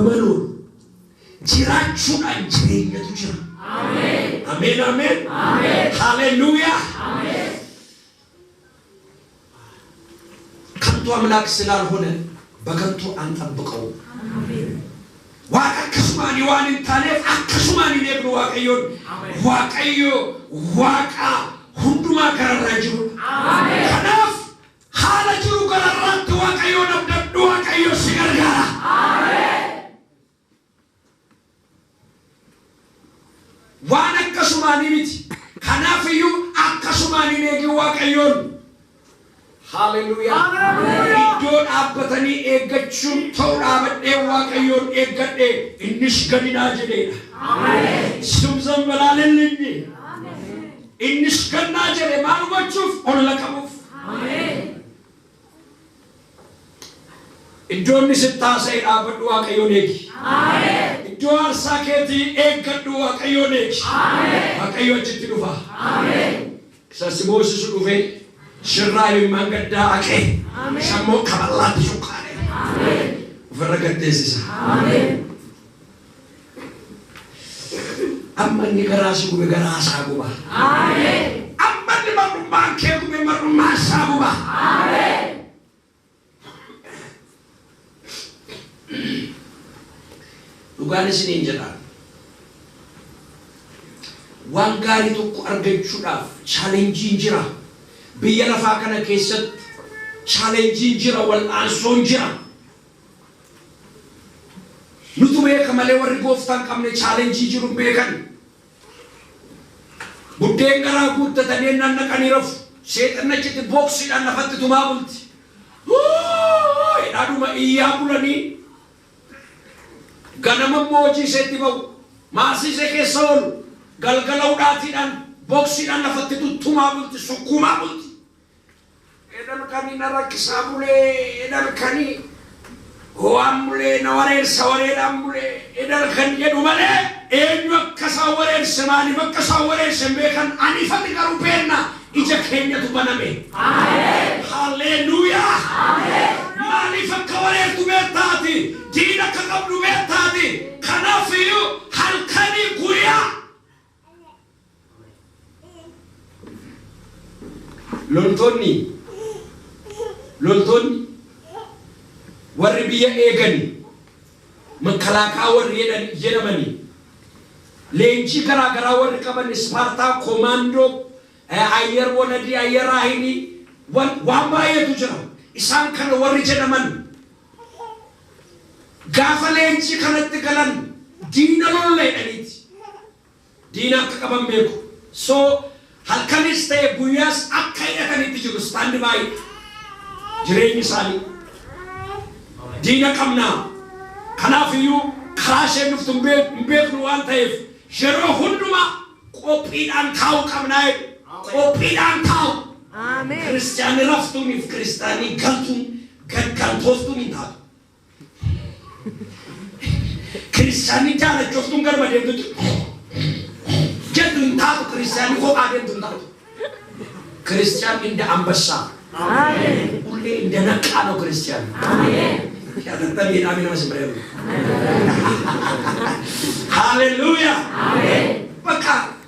በመኖር jiraachuudhaan jireenyatu jira. Ameen ameen. Haleluuyaa. ከንቱ አምላክ ስላልሆነ በከንቱ አንጠብቀው። Waaqa akkasumaanii waan hin taaneef akkasumaan hin eegnu Waaqayyoon. Waaqayyo Waaqa hundumaa gararraa jiru. Kanaaf haala jiru gararraatti Waaqayyoon abdadhu, Waaqayyo si gargaara. Waan akkasumaanii miti. Kanaaf iyyuu akkasumaan hin eegin Waaqayyoon. Haleluuyaa. Iddoo dhaabbatanii eeggachuun ta'u dhaabadhee Waaqayyoon eeggadhee innis gadi naa jedheedha. Sum zambalaalillinyi. Innis gannaa jedhe maal gochuuf ol laqamuuf. Iddoo inni sitti haasa'e dhaabbadhu Waaqayyoon eegi. Iddoo aarsaa keetii eeggadhu Waaqayyoon eegi. Waaqayyo achitti dhufa. Isa si moosisu dhufee shirraa imimmaan gaddaa haqee isa immoo kaballaatti shuqqaale ofirra gaddeessisa. Amma inni garaa si gube garaa isaa guba. Amma inni mar'ummaan kee gube mar'ummaan isaa guba. Dhugaan isiniin jedha. Waan gaarii tokko argachuudhaaf chaalenjiin jira. Biyya lafaa kana keessatti chaalenjiin jira, wal'aansoon jira. Nutu beeka malee warri gooftaan qabne chaalenjii jiru hin beekan. Buddeen garaa guuttatanii ennaan naqanii rafu. Seexanni achitti booksiidhaan lafatti tumaa bulti. Hidhaadhuma iyyaa bulanii ganama immoo hojii isheetti ba'u. Maasii ishee keessa oolu. Galgala hudhaatiidhaan booksiidhaan lafatti tuttumaa bulti, sukkuumaa bulti. Edal kanii na rakkisaa bulee, edal kanii ho'aan bulee, na wareersa wareedhaan bulee, edal kan jedhu malee eenyu akka isaan wareerse maaliif akka isaan wareerse hin beekan. Ani ifatti garuu beekna ija keenyatu baname. Haleluuyaa. Maaliif akka wareertu beektaati, diina akka qabdu beektaati. Kanaaf iyyuu halkanii guyyaa loltoonni warri biyya eegani makalaakaa warri jedhamani leenjii garaa garaa warri qaban ispaartaa komaandoo ayyer waladii ayyer raahilii waan baay'eetu jira. Isaan kana warri jedhaman gaafa leenjii kanatti galan diina lolla jedhaniiti. Diina akka qaban beeku. So halkanis ta'e guyyaas akka hidhatanitti jiru stand by jireenyi isaanii. Diina qabnaa. Kanaaf iyyuu karaa isheen dhuftu hin beeknu waan ta'eef yeroo hundumaa qophiidhaan taa'uu qabnaa jedhu. Qophiidhaan taa'u. Kiristaanni raftuuniif kiristaanni galtuun gaggaltooftuun hin taatu. Kiristaanni jaalachooftuun garba deemtutti jedhu hin taatu. Kiristaanni kophaa deemtu hin taatu. ክርስቲያን እንደ አንበሳ ሁሌ እንደ ነቃ ነው። ክርስቲያን ሃሌሉያ። በቃ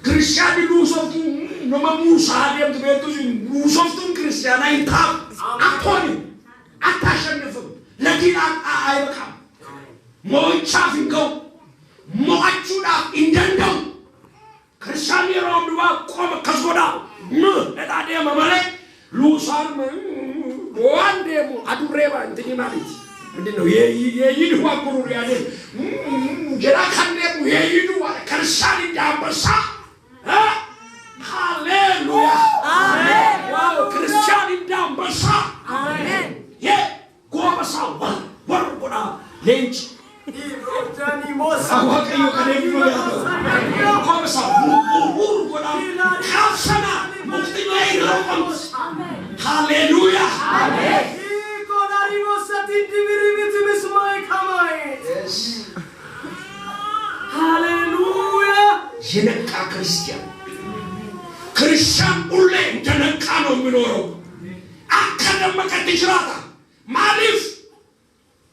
ክርስቲያን ሉሶፍቱ nama muusaa deemtu beektu luusoftuun ክርስቲያን hin taatu. አትሆንም፣ አታሸንፍም። ለዲን አይበቃም። Mo'ichaaf hin ga'u. Mo'achuudhaaf hin danda'u. Kiristiyaan yeroo hundumaa qoma akkas godhaa jedhaa deema malee luusaan waan deemu adurree baa intini maaliiti? ምንድን ነው የይድ ዋጉሩ ያለ jedhaa kan deemu የይዱ ክርስቲያን እንደ አንበሳ። ሃሌሉያ wow! ክርስቲያን እንደ አንበሳ ጎበሳ ወር ወር godhaa leenci Waaqayyo kan eebbifamu haa ta'u. Goobasa wur godhaa kaafsana mukti irra qomti. Haleluuyaa. የነቃ ክርስቲያን ክርስቲያን ሁሌ እንደነቃ ነው የሚኖረው። Akka dammaqatti jiraata. Maaliif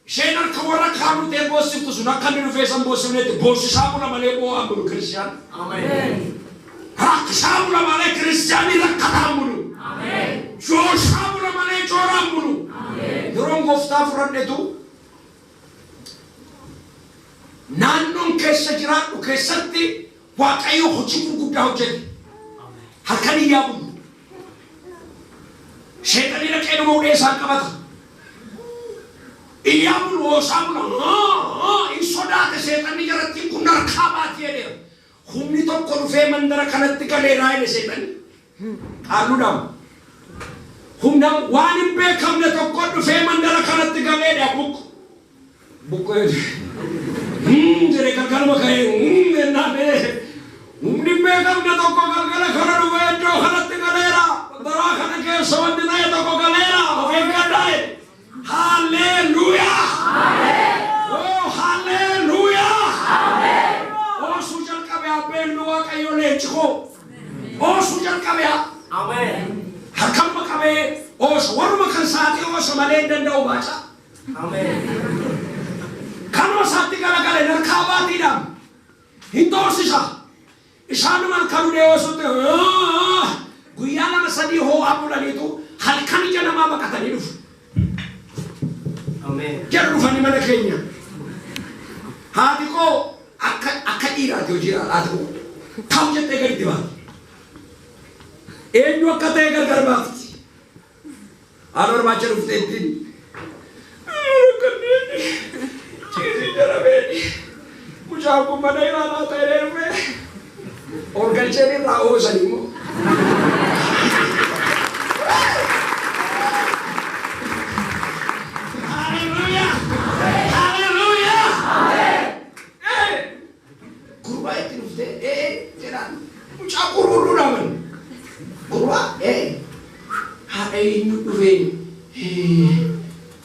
isheen harka warra kaan dhutee boossiftu sun akka inni dhufee san boossifneetti boossisaa bula malee boo'aan bulu kiristiyaan. Rakkisaa bula malee kiristiyaanni rakkataan bulu. Jooshaa bula malee jooraan bulu. Yeroon gooftaa fudhadhetu naannoon keessa jiraadhu keessatti Waaqayyo hojii gurguddaa hojjete. Halkan iyyaa bulu. Seexanni dhaqee dhuma ulee isaan qabata. Iyyaa bulu hoosaa bula. Hin sodaate seexanni jarattiin kun harkaa baati jedheera. Humni tokko dhufee mandara kanatti galeeraa jedhe seexanni. Qaalluudhaan. Humna waan hin beekamne tokko dhufee mandara kanatti galeedha bukku. Bukku jedhe galgaluma ka'ee jennaan humni hin beekamne tokko galgala kana dhufee iddoo kanatti galeera. Mandaraa kana keessa wanti ta'e tokko galeera. Of eeggadhaa jedhe. Haalleluuyaa! Oh, haalleluuyaa! Oosuu jalqabe abbeen Waaqayyo leenci koo. Oosuu jalqabe harkanuma qabee oosa warruma kan saaxii oosa malee hin danda'u baaca. Kanuma isaatti galagale harkaa baatiidhaan hin doorsisa. Isaanuma halkan ulee oosutti guyyaa 2 3 hoo'aa bulaniitu halkan ija namaa baqatanii dhufu. Jedhu dhufanii mana keenya. Haati koo akka dhiiraati hojii haati koo. Ta'u jettee gadi baati. Eenyu akka ta'e gargar baafti. Haadha barbaacha dhuftee ittiin. Ciisii jarabeeni. Mucaan kun mana ilaalaa ta'ee dhufee. Ol galcheen irraa oosan immoo. Hallelujah! Hallelujah! Gurbaa itti dhuftee jedhaan mucaa qururruu dhaban. Gurbaa haadha eenyu dhufee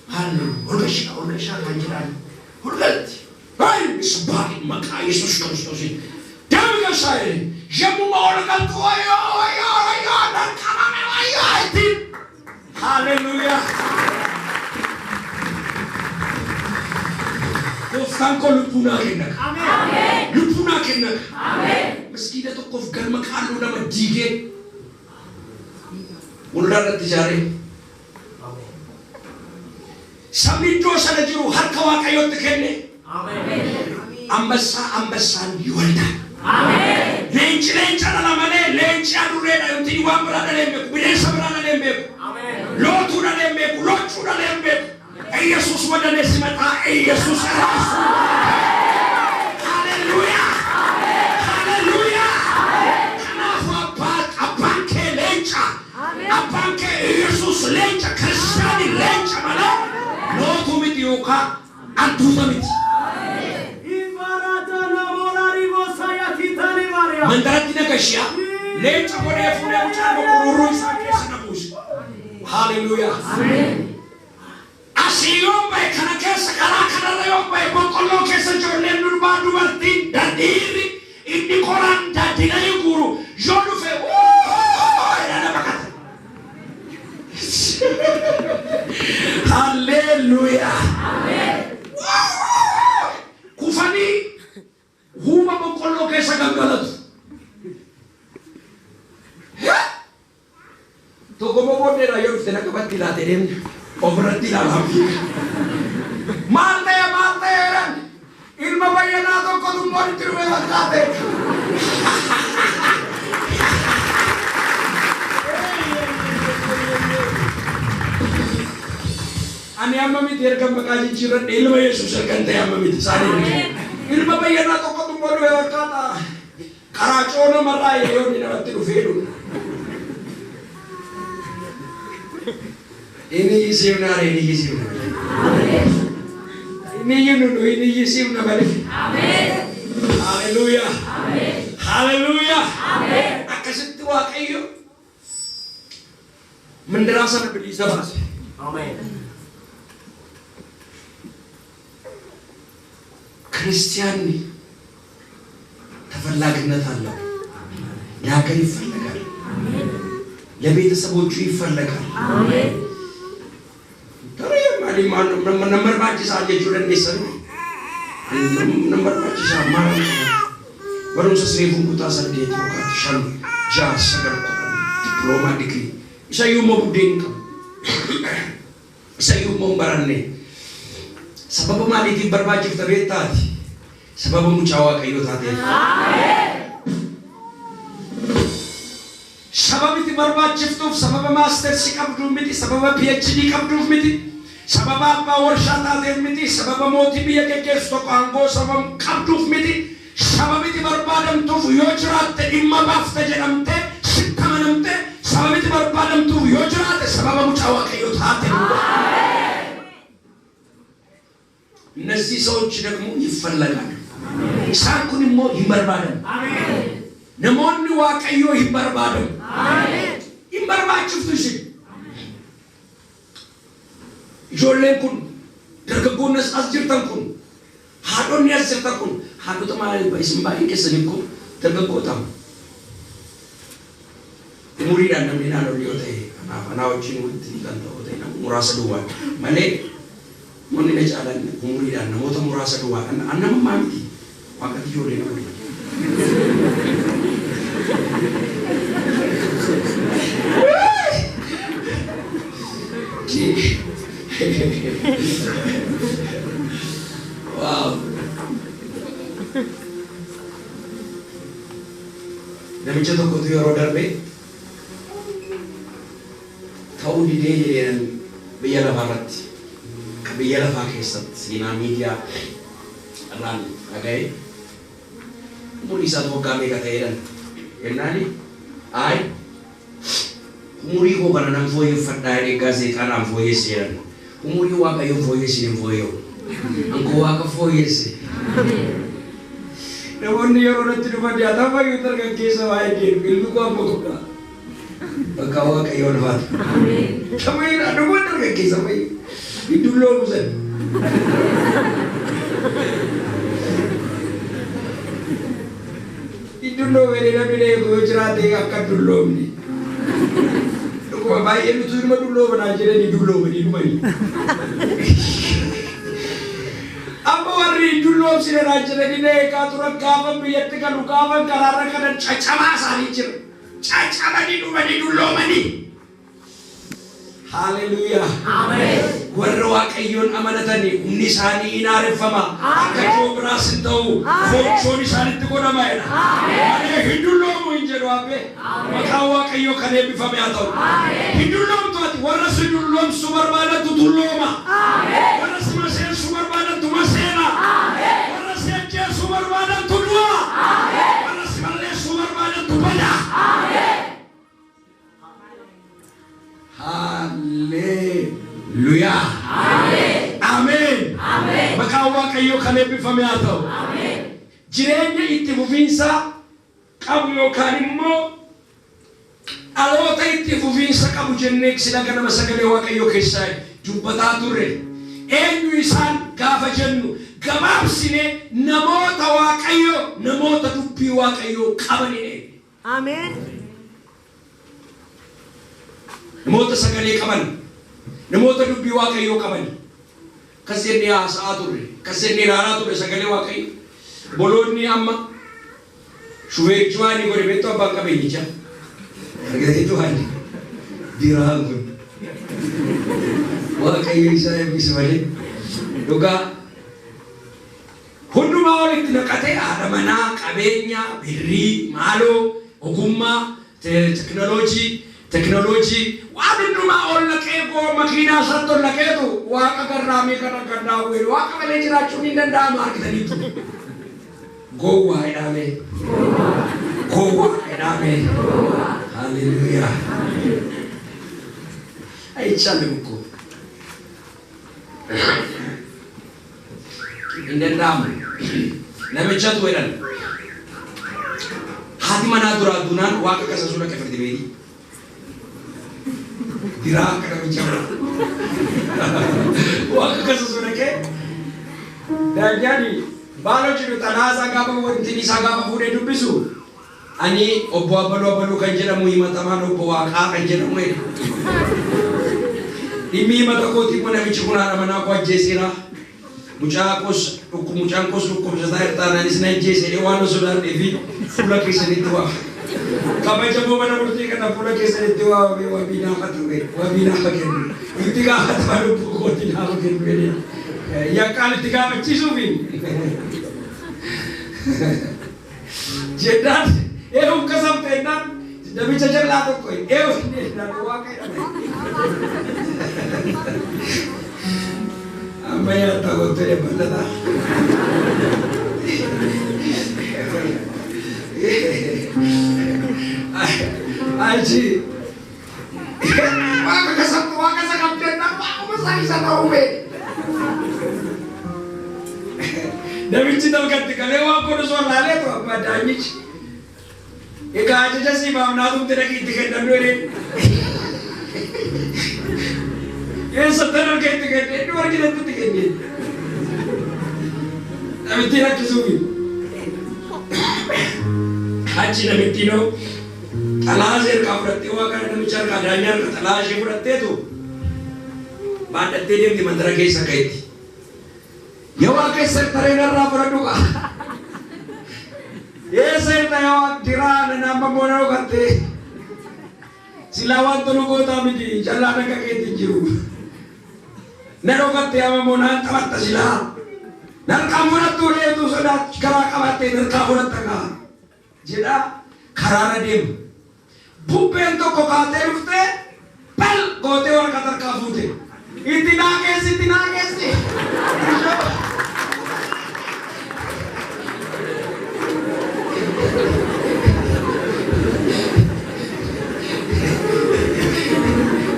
haalli ol gashaa kan jedhaan ol galti. Ay isbaari maqaa Yesuus Kiristoosiin. Deemi gashaa jedhe. Yemmuma ol galtu wayyoo wayyoo wayyoo nan qabame wayyoo ittiin. Hallelujah! Gooftaan koo lubbuu naa kenna. Lubbuu naa kenna. Masgiida tokkoof galma qaalluu nama diigee waldaa irratti ijaaree sabni iddoo sana jiru harka Waaqayyootti kenne. Ambassaa ambassaan ይወልዳል. Leenci leenca dhala malee leenci adurreedha yookiin waan biraa dhalee hin beeku bineensa biraa dhalee hin beeku lootuu dhalee hin beeku lochuu dhalee hin beeku. ኢየሱስ ወደ እኔ ሲመጣ ኢየሱስ ራሱ ሃሌሉያ ሃሌሉያ kanaafuu abbaan kee leenca abbaan kee Yesuus leenca kiristaani leenca malee lootuu miti yookaan antuuta miti. Mandaratti nagashiyaa leenca godhee fuudhee mucaa qururruu isaa keessa na buuse. Haalleluuyaa. Asii yoon bahe kana keessa karaa kanarra yoon bahe boqqolloo keessa ijoolleen durbaa dubartiin dadhiirri inni qoraan daddina hin guuru yoo dhufe jedhana baqata. Haalleluuyaa. Kufanii huuma boqqolloo keessa gangalatu. Tokko immoo booddeedhaa yoo dhufte na qabatti ilaate deemna. Ofirratti ilaalaa fiiga. Maal ta'e maal ta'e jedhan ilma bayyanaa tokkotu immoo itti dhufe fakkaate. Ani amma miti erga maqaa jijjiirradhe ilma Yesuus erga ta'e amma miti isaanii. Ilma bayyanaa tokkotu immoo dhufe fakkaata. Karaa coona marraa yoo inni namatti dhufee dhufu. Inni yisiifna inni yisiifna. Inni yinunu inni yisiifna malee. Haalleluuyaa. Haalleluuyaa. Akkasitti Waaqayyo mandaraa sana bilisa baase. Kiristiyaanni ተፈላጊነት አለው። ለሀገር ይፈለጋል። ለቤተሰቦቹ ይፈለጋል። Ani nan barbaachisaa jechuu dandeessan. Nan barbaachisaa maal barumsa sireefuun kutaa 8 yookaan 5 6 9 10 diploomaa digirii isayyuu immoo buddeen hin qabu. Isayyuu immoo hin baranne. Sababa maaliitiif barbaachifta beektaati? Sababa mucaa Waaqayyoo taateef. Sababni itti barbaachiftuuf sababa maastersi qabduuf miti, sababa PhD qabduuf miti, sababa abbaa warshaa taateef miti, sababa mootii biyya geggeessu tokko aangoo sababa qabduuf miti. Sababni itti barbaadamtuuf yoo jiraatte dhimma baafta jedhamtee sitti amanamte, sababni itti barbaadamtuuf yoo jiraate sababa mucaa Waaqayyoo taate duwwaa. እነዚህ ሰዎች ደግሞ ይፈለጋሉ። Isaan kun immoo hin barbaadamu. Namoonni Waaqayyoo hin barbaadamu. Hin barbaachiftu isin. Ijoolleen kun, dargaggoonni as jirtan kun, haadhonni as jirtan kun, haadhota maal isin baay'een keessan kun dargaggoota. Umuriidhaan namni naan ol yoo ta'e, kanaaf anaa wajjin walitti kan ta'u ta'e nama muraasa duwwaa malee, namoonni na caalan umuriidhaan namoota muraasa duwwaa. An nama maa miti, Waaqatti ijoollee nama godhe. Waaw! Namicha tokkotu yeroo darbe ta'uu didee jedheen biyya lafaa irratti, biyya lafaa keessatti seenaa miidiyaa irraan dhaga'e. Umurii isaatu waggaa meeqa ta'eedhan jennaani, "Ayi, umurii koo kana nan fooyyeffadhaa," jedhee gaazexaadhaan fooyyesse jedhan. Umurii Waaqayyoon fooyyessin hin fooyya'u. Ankoo Waaqa fooyyesse. Namoonni yeroo natti dhufan dhiyaatan fayyuu dargaggeessa waa'ee deemu ilmi koo amma kudha. Bakka Waaqayyoon ulfaatu. Tamayina dhuguun dargaggeessa fayyuu. Hiddulloomu san. Hiddulloomee namni na eegu yoo jiraate akka dulloomne. Dhuguma baay'ee nuti ilma dulloomanaa jedhanii dulloomanii dhumanii. Amma warri dulloomsine naan jedhanii na eegaa turan gaafa biyyatti galu, gaafa karaarra kanan caccabaa isaanii jira. Caccabanii dhumanii dulloomanii. Haaleluyyaa. Warra Waaqayyoon amanatanii humni isaanii hin haareffama. Akka joobiraas hin ta'u. Foonchoon isaanitti godhama jedha. Malee hin dulloomu hin jedhu abbee. Maqaan Waaqayyoo kan eebbifame haa ta'u. Hin dulloomtu ati. Warra si dulloomsuu barbaadantu dullooma. Warra si maseensuu barbaadantu maseena. Warra si ajjeesuu barbaadantu du'a. Warra si balleessuu barbaadantu bada. Haalleluyaa. Ameen. Maqaan Waaqayyoo kan eebbifame haa ta'u. Jireenya itti fufiinsa qabu yookaan immoo dhaloota itti fufiinsa qabu jennee sila ganama sagalee Waaqayyoo keessaa dubbataa turre. Eenyu isaan gaafa jennu, gabaabsine namoota Waaqayyoo, namoota dubbii Waaqayyoo qabanidha. Ameen. Namoota sagalee qaban, namoota dubbii Waaqayyoo qaban. Akkas jennee haasa'aa turre, akkas jennee ilaalaa turre sagalee Waaqayyoo. Boloonni amma shufeerichi waan inni godhe beektu, abbaan qabeenyichaa. Argatee waan biraan kun. Waaqayyo isaa eebbisu malee. Dhugaa hundumaa walitti naqatee, haadha manaa, qabeenya, birrii, maaloo, ogummaa, teknooloojii waan hundumaa ol naqee koo makiinaa isaatti ol naqeetu Waaqa garraamii kana gannaa bu'e. Waaqa malee jiraachuun hin danda'ama argitaniitu. Gowwaa jedhame. Gowwaa jedhame. Haleluuyaa. አይቻልም እኮ፣ hin danda'amu. Namichatu jedhan haati manaa duraa duunaan Waaqa kasasuu dhaqe firdi beetii. Biraa akka namicha biraa. Waaqa kasasuu dhaqee daanyaani baaloo jedhu xalaasaa gaafa wanti isaa gaafa fuudhee dubbisu, "Ani obbo Abbaluu Abbaluu kan jedhamu, himatamaan obbo Waaqaa kan jedhamu," jedhe. Dhimmi himata kootii immoo namichi kun haadha manaa koo ajjeeseera. Mucaa koos mucaan koos dhukkubsataa irtaanaanis na ajjeese waan sodaadheefi fuula keessanitti waa. Kabajamoo mana murtii kana fuula keessanitti waamamee wabii naafa ture, wabii naafa kennu. Itti gaafatama lubbuu kootii naafa kennu jedhee. Yakkaan itti gaafachiisuufi. Jennaan eewu kasamte jennaan namicha jallaa tokko eewu jennaan waaqa jedhame. Amma nyaata gootee bal'ata. Achi waaqa kasamte waaqa sakamte jennaan waaquma isaa isa ta'uu. Namichi dalgatti galee waan godhu osoo laaleetu abbaa daanyichi. Egaa ajaja sii baafnaa tumte dhaqii itti kennadhu jedheen. Eessattan harka itti kenne iddoo arginetti itti kenne. Namittiin rakkisuufi. Achi namittiinoo xalaa ishee harkaa fudhattee waa kana namicha harkaa daanyaa harka xalaa ishee fudhatteetu baadhattee deemti mandara keessa ka'etti. Yaa waaqa sektara irraa fudhadhu kaa. Eessa irra yaa waaq diraa nama boona dhokattee. Silaa waan tolu gootaa miti jallaan akka keetti hin jiru. Na dhokattee amma moonaan taphatta silaa. Narkaa fudhattuu reetuu sodaa karaa qabattee narkaa fudhatta kaa. Jedhaa karaarra deema. Bubbeen tokko kaatee dhuftee bal gootee waraqata harkaa fuute. Itti naa geessi, itti naa geessi.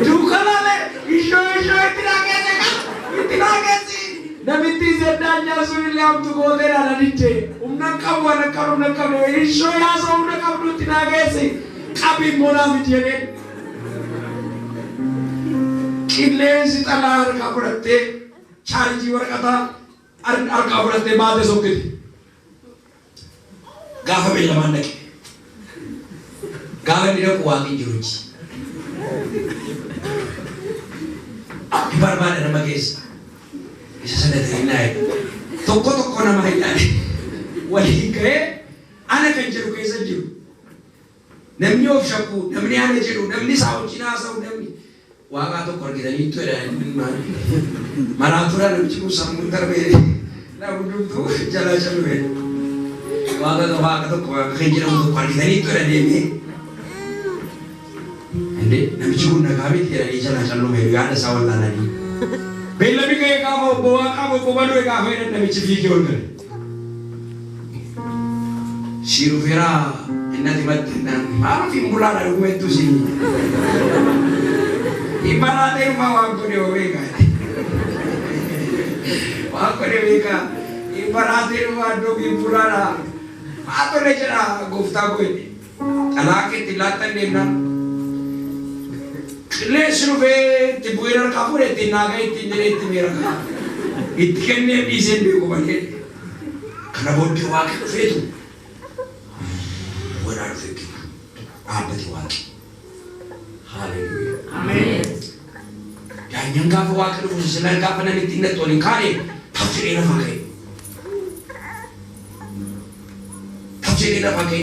Duukanaalee ishoo ishoo itti naa geessi itti naa geessi. Namittiin zeddaanyaa sunillee hamtu gootee dha didde. Humna qabu waan akka humna qabne ishoo yaasa humna qabdu itti naa geessi. Qabi immoo naa fidi jedheen. Qilleensi xalaa harkaa fudhattee chaarjii waraqataa harkaa fudhattee baatee sokkite. Gaafa beellamaan dhaqe. Gaafa inni dhaqu waaqni hin jiru achi. Hin barbaada nama keessa. Isa sana ta'e jedhu. Tokko tokko nama ilaale. Waliin ga'ee ana kan jedhu keessa jiru. Namni of shakku, namni ana jedhu, namni isaa wajjin haasa'u, namni waaqaa tokko argitaniittu jedha. Maraatuudha namichi kun sammuun darbee na hundumtuu jalaa callume. Waaqa waaqa tokko waaqa kan jedhamu tokko argitaniittu jedha deemee. Inde namichi kun nagaa miti jedhanii jalaa callume yaada isaa wallaalanii. Beellamni ga'ee gaafa obbo Waaqaa obbo Baluu gaafa jedhan namichi fiigee ol gale. Si dhufeeraa innati matte maal ofiin bulaadha dhugumettu si. Dhibba laatee dhufaa waan godhe hoo beekaa. Waan godhe beekaa. Dhibba laatee dhufaa iddoo ofiin bulaadha. Maa tole jedha gooftaa koo jedhe. Xalaa keetti laattan deemnaan. Qilleensi dhufee itti bu'ee harkaa fuudhe ittiin naa ga'e ittiin jedhee itti miira ka'a. Itti kennee dhiiseen beeku malee. Kana booddee waaqni dhufeetu godhaa dhufe dhaabbate waaqi. Haaleluyyaa. Ameen. Daanyaan gaafa waaqa dhufu silaan gaafa namitti inni waliin hin kaane taf jedhee lafaa ka'e. Taf jedhee lafaa ka'e.